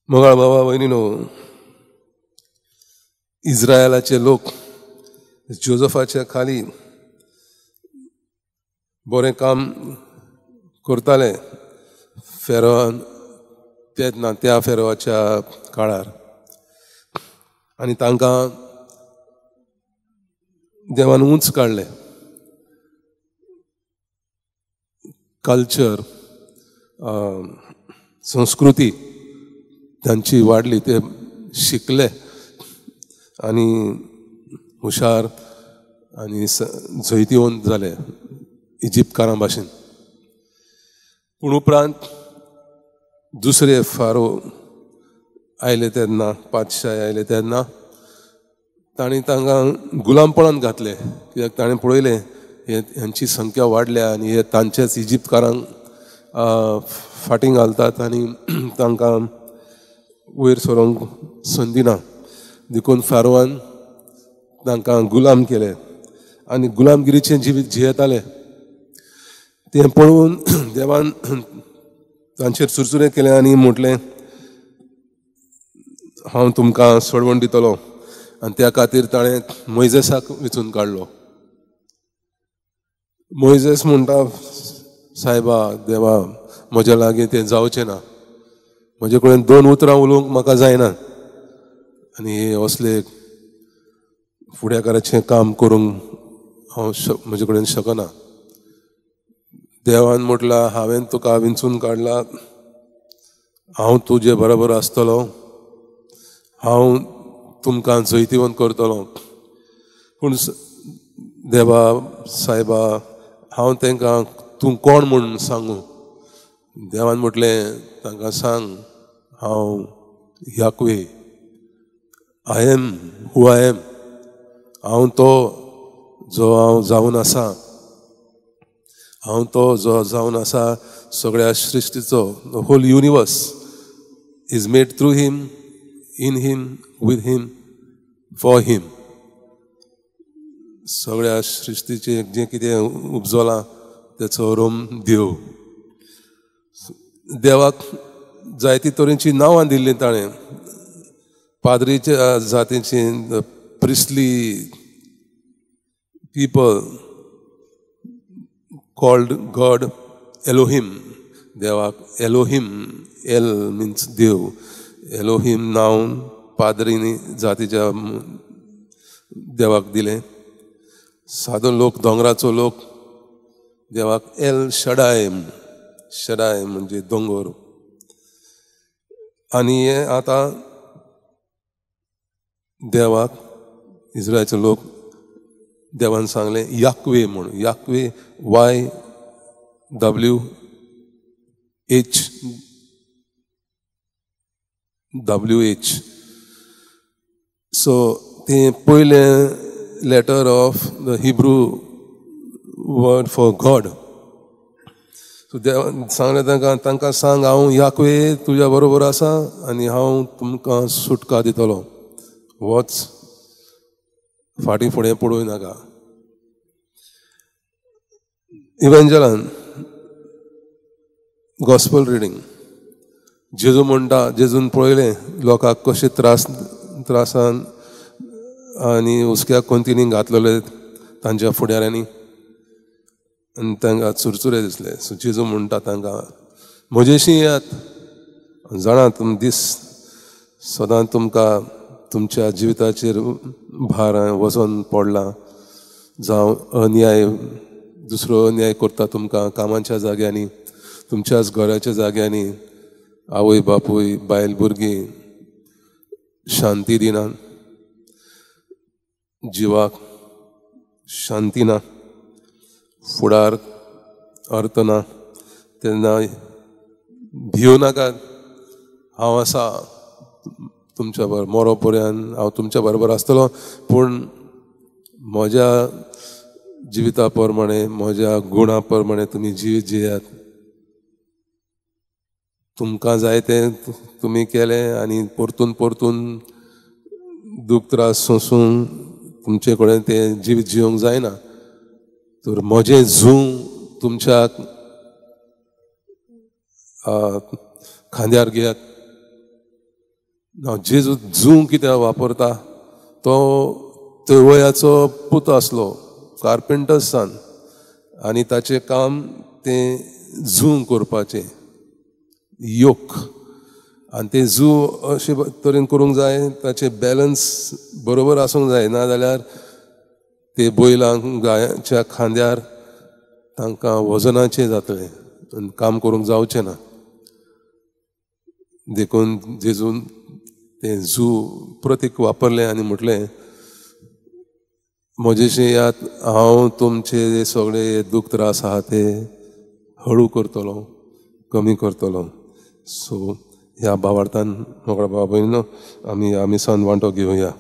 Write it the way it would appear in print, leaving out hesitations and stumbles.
मोगाळ बाबा भयणीनो, इस्रायलाचे लोक जोजफाच्या खाली बरें काम करताले फेरोन तेन्ना, त्या फेरोवाच्या काळार, आनी तांकां देवान उंच काडले. कल्चर, संस्कृती तांची वाडली, ते शिकले आनी हुशार आनी जैतिवंत जाले इजिप्तकारां भाशेन. पूण उपरांत दुसरे फारो आयले तेन्ना, पातशाय आयले तेन्ना तांणी तांकां गुलामपणान घातले, कित्याक ताणें पळयलें हे हेंची संख्या वाडल्या आनी हे तांचेच इजिप्तकारांक फाटीं घालतात आनी तांकां वयर सरोंक संदी ना. देखून फारोवान तांकां गुलाम केले आनी गुलामगिरीचें जिवीत जियेताले. तें पळोवन देवान तांचेर चुरचुरे केले आनी म्हटलें, हांव तुमकां सोडवण दितलो. आनी त्या खातीर ताणें मोयजेसाक वेंचून काडलो. मोयजेस म्हणटा, सायबा देवा, म्हज्या लागीं तें जावचें ना, म्हजे कडेन दोन उतरां उलोवंक म्हाका जायना आनी हे असले फुडाकाराचें काम करूंक हांव म्हजे कडेन शकना. देवान म्हटलां, हांवें तुका विंचून काडला, हांव तुजे बरोबर आसतलो, हांव तुमकां जैतिवंत करतलो. पूण देवा सायबा, हांव तांकां तूं कोण म्हूण सांगू? देवान म्हटलें, तांकां सांग हांव Yahweh, I am who I am, हांव तो जो हांव जावन आसा, हांव तो जो जावन आसा सगळ्या सृश्टीचो. The whole universe is made through him, in him, with him, for him. सगळ्या सृश्टीचें जें कितें उपजलां तेचो रोम देव. देवाक जायती तरेची नांवां दिल्लीं ताणें, पाद्रीच्या जातीची, priestly people called God Elohim. देवाक एलोहिम, एल मिन्स देव, एलोहिम नांव पाद्रीनी जातीच्या देवाक दिलें. सादो लोक, दोंगराचो लोक देवाक एल शडाय, शडाय म्हणजे दोंगर. आनी हे आतां देवाक इस्रायलचे लोक देवान सांगलें याक्वे म्हूण, Yahweh Y W H W H. So तें पयलें letter of the Hebrew word for God. So देवान सांगलें तांकां, तांकां सांग हांव याक्वे तुज्या बरोबर आसा आनी हांव तुमकां सुटका दितलो, वच फाटीं फुडें पळोवं नाका. इव्हेंजलान गॉस्पल रिडींग, जेजू म्हणटा, जेजून पळयलें लोकांक कशें त्रासान आनी हुसक्याक कोंतीनी घातलेले तांच्या फुडाऱ्यांनी, आनी तांकां चुरचुरे दिसले. सो जेजू म्हणटा तांकां, म्हजेशी येयात, जाणा तुम दीस सदां तुमकां तुमच्या जिविताचेर भार वचोन पडला, जावं अन्याय, दुसरो अन्याय करता तुमकां कामाच्या जाग्यांनी, तुमच्याच घराच्या जाग्यांनी, आवय बापूय बायल भुरगीं शांती दिना, जिवाक शांती ना, फुडार अर्थ ना, तेन्ना भिवू नाकात, हांव आसा तुमच्या बरोबर, मोरो पर्यंत हांव तुमच्या बरोबर आसतलो, पूण म्हज्या जिविता प्रमाणे, म्हज्या गुणा प्रमाणे तुमी जिवीत जियात. तुमकां जाय तें तुमी केलें आनी परतून परतून दूख त्रास सोंसून तुमचे कडेन तें जिवीत जिवंक जायना, तर म्हजें जूं तुमच्या खांद्यार घेयात. ना जेजू जू कित्याक वापरता? तो तवयाचो पूत आसलो, कार्पेंटर्स सन, आनी ताचें काम तें जू करपाचें, योक. आनी तें जू अशे तरेन करूंक जाय, ताचें बॅलन्स बरोबर आसूंक जाय, ना जाल्यार ते बैलांक गायांच्या खांद्यार तांकां वजनाचें जातलें आनी काम करूंक जावचें ना. देखून जेजून तें जू प्रतीक वापरलें आनी म्हटलें, म्हजेशी याद, हांव तुमचे सगळे दूख त्रास आहा ते हळू करतलो, कमी करतलो. सो ह्या भावार्थान मोगळा बाबा भयणीनो आमी ह्या मिसान वांटो घेवया.